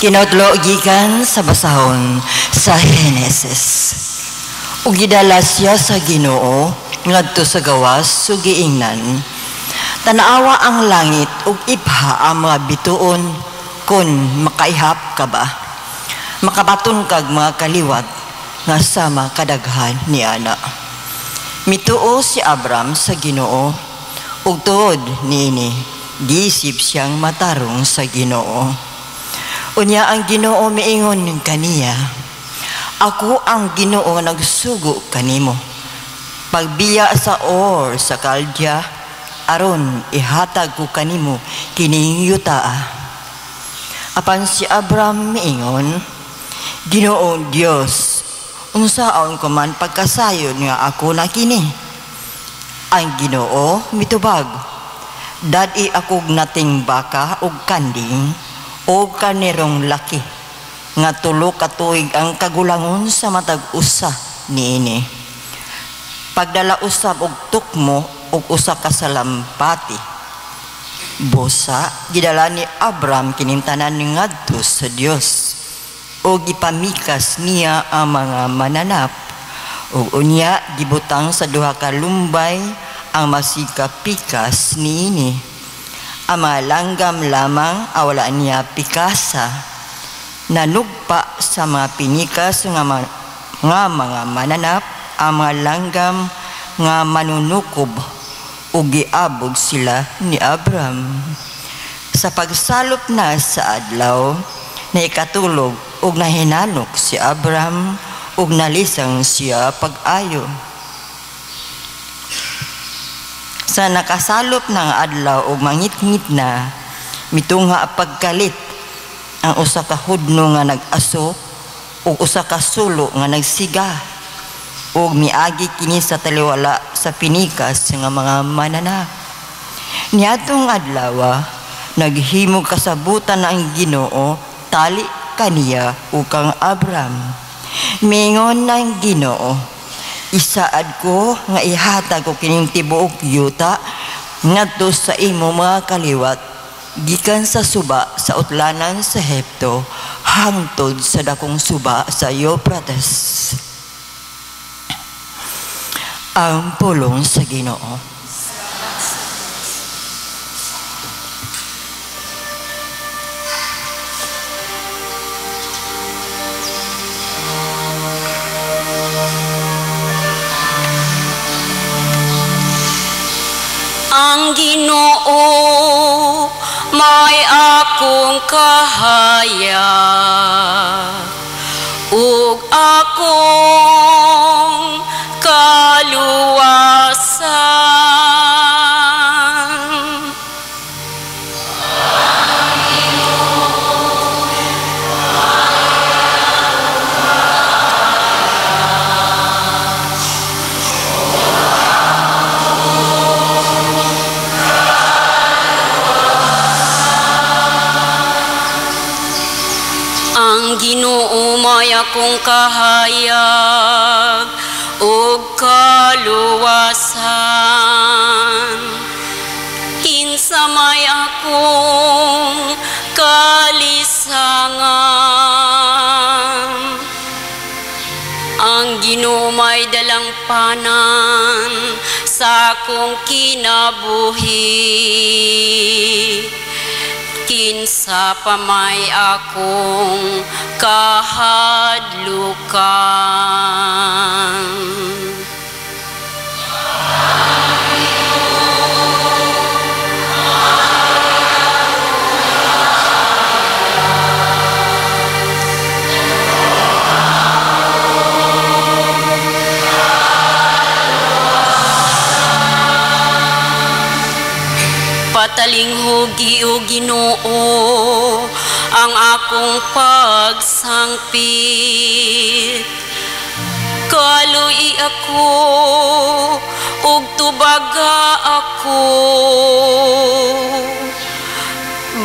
Kinotlo gikan sa basahon sa Henesis. Ug gidala siya sa Ginoo ngadto sa gawas ug giingnan, tan-awa ang langit ug ipha ang mga bituon kun makaihap ka ba. Makabaton kag mga kaliwat nga sama kadaghan niana. Mituo si Abram sa Ginoo ug tuod niini giisip siyang matarong sa Ginoo. Unya ang Ginoo miingon kaniya, ako ang Ginoo nagsugo kanimo. Pagbiya sa Or sa Kaldea, aron ihatag ko kanimo kining yutaa. Apan si Abram miingon, Ginoong Dios, unsaon ko man pagkasayod nga ako na kini? Ang Ginoo mitubag, dad-i akog nating baka ug kanding o kanerong laki nga tulo ka tuig ang kagulangon sa matag usa niini. Pagdala usab og tukmo og usa ka salampati. Busa gidala ni Abram kining tanan ngadto sa Dios ug gipamikas niya ang mga mananap ug unya gibutang sa duha ka lumbay ang masika pikas niini. Ang mga langgam lamang awala niya pikasa, nanugpa sa mga pinikas nga mga mananap ang mga langgam nga manunukob ug giabog sila ni Abram. Sa pagsalop na sa adlaw, naikatulog ug nahinanok si Abram ug nalisang siya pag-ayo. Sa nakasalop ng adlaw ug mangitngit na, mitungha pagkalit ang usa ka hudno nga nag-aso ug usa ka sulo nga nagsiga ug miagi kini sa taliwala sa pinikas nga mga mananap. Niadtong adlaw, naghimog kasabutan ang Ginoo tali kaniya ug kang Abram. Mingon ang Ginoo, isaad ko nga ihatag ko kining tibuok yuta ngadto sa imo mga kaliwat gikan sa suba sa utlanan sa Ehipto hangtod sa dakong suba sa Euphrates. Ang pulong sa Ginoo. Ang Ginoo may akong kahayag ug akong kaluwasan. Ang Ginoo may akong kahayag ug kaluwasan. Kinsa may akong kalisangan. Ang Ginoo may dalangpanan sa akong kinabuhi. Kinsa pa may akong kahadlukan. Patalinghugi o Ginoo ang akong pagsangpit. Kalui ako ug tubaga ako.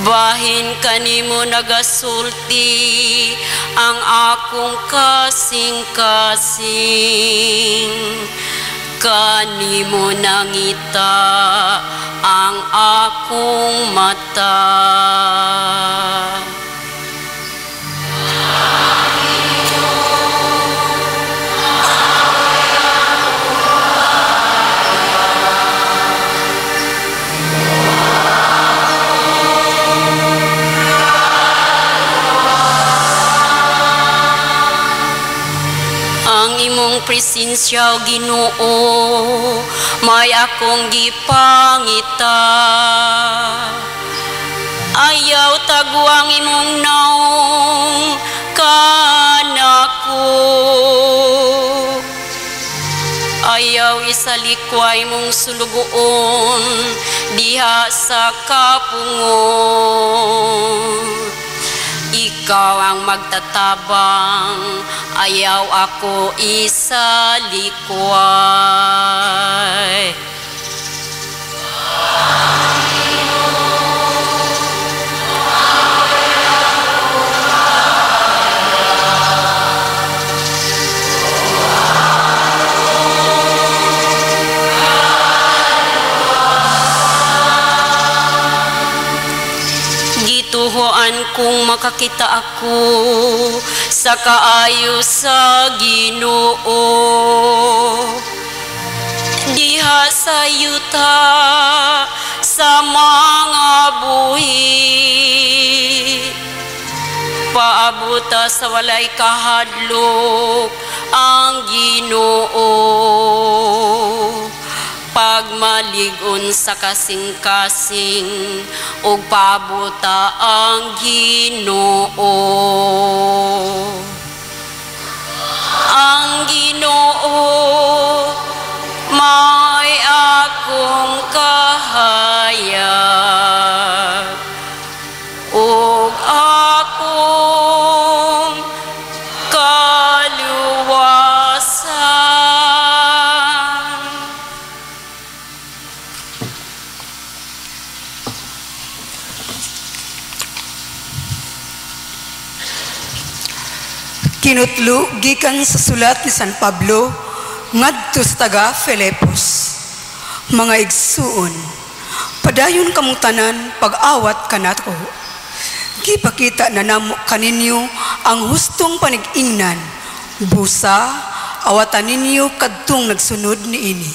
Bahin kanimo nagasulti ang akong kasing-kasing. Kanimo nangita ang akong mata. imong presensya, Ginoo, may akong gipangita. Ayaw taguang imong naong kanako. Ayaw isalikway mong sulugoon diha sa kapungon. Ikaw ang magtatabang, ayaw ako isalikway. Gituhoan kung makakita ako sa kaayo sa Ginoo. Diha sa yuta sa mga buhi, paabuta sa walay kahadlok ang Ginoo. Pagmaligon sa kasing-kasing ug paabuta ang Ginoo. Ang Ginoo may akong kahayag ug akong kaluwasan. Kinutlo gikan sa sulat ni San Pablo ngadto sa taga Filipos. Mga igsuon, padayon kamong tanan pag-awat kanato. Gipakita na namo kaninyo ang hustong panig-ingnan, busa awatan ninyo kadtong nagsunod niini.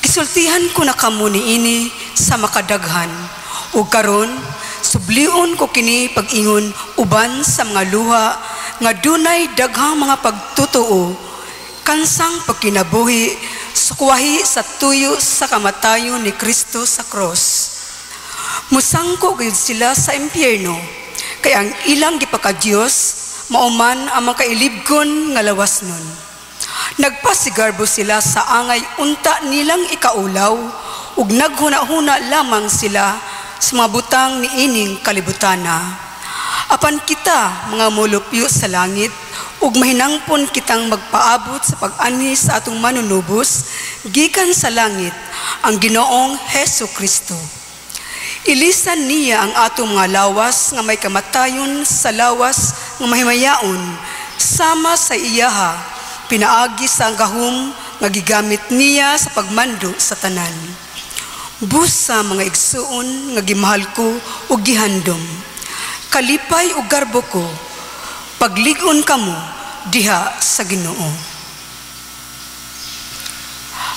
Gisultihan ko na kamo niini sa makadaghan, ug karon sublion ko kini pag-ingon uban sa mga luha nga dunay daghang mga pagtutoo, kansang pagkinabuhi, sukwahi sa tuyo sa kamatayon ni Kristo sa cross. Musangko gayud sila sa impyerno, kay ang ilang gipakadiyos mauman ang makailibgon nga lawas nun. Nagpasigarbo sila sa angay unta nilang ikaulaw, ug naghuna-huna lamang sila sa mga butang niining kalibutana. Apan kita mga molupyo sa langit, ug mahinangpon kitang magpaabot sa pag-anhi sa atong manunubos gikan sa langit, ang Ginoong Hesu Kristo. Ilisan niya ang atong mga lawas nga may kamatayon sa lawas nga mahimayaon, sama sa iyaha, pinaagi sa gahom nga gigamit niya sa pagmando sa tanan. Busa mga igsuon nga gimahal ko ug gihandom, kalipay ug garbo ko, paglig-on kamo diha sa Ginoo.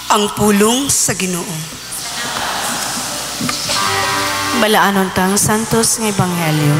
Ang pulong sa Ginoo. Balaanon tang Santos nga Ebanghelyo.